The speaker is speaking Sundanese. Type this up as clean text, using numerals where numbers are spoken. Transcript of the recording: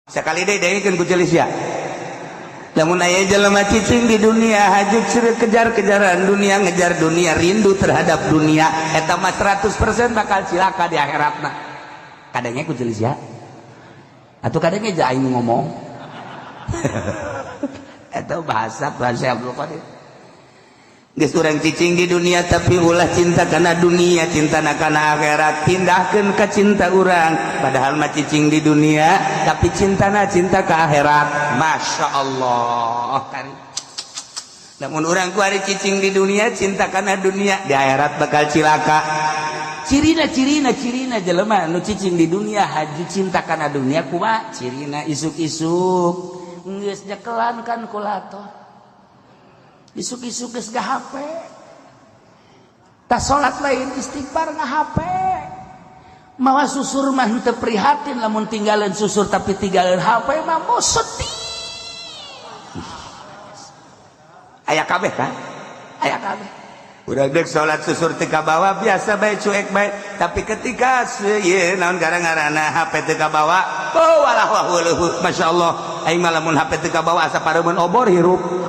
Sekali deui dengekeun ku celis ya. Lamun aya jelema cicing di dunia, haju kejar-kejaran dunia, ngejar dunia, rindu terhadap dunia, eta mah 100% bakal cilaka di akhiratna. Kadangnya ku celis ya. Atau kadangnya aja aing ngomong. Eta bahasa bahasa Abdul Qadir. Geus urang cicing di dunia, tapi ulah cinta kana dunia, cinta kana akhirat. Pindahkeun ka cinta urang, padahal mah cicing di dunia tapi cintana cinta ke akhirat. Masya Allah kan. Lamun urang kuari cicing di dunia, cinta kana dunia, di akhirat bakal cilaka. Cirina, cirina, cirina jelema nu cicing di dunia, haju cinta kana dunia, kumaha cirina? Isuk-isuk geus nyekelan kalkulator, isuk-isuk geus HP, tas salat lain istighfar, nga HP, mawa susur mah henteu prihatin lamun tinggalin susur, tapi tinggalin HP mah mau sedih. Aya kabeh kan, aya kabeh. Udah dek salat, susur teu kabawa, biasa bae, cuek bae. Tapi ketika ieu naon gara-garana HP teu kabawa, oh walah wah. Masya Allah, aing mah lamun HP teu kabawa asa pareumeun obor hirup.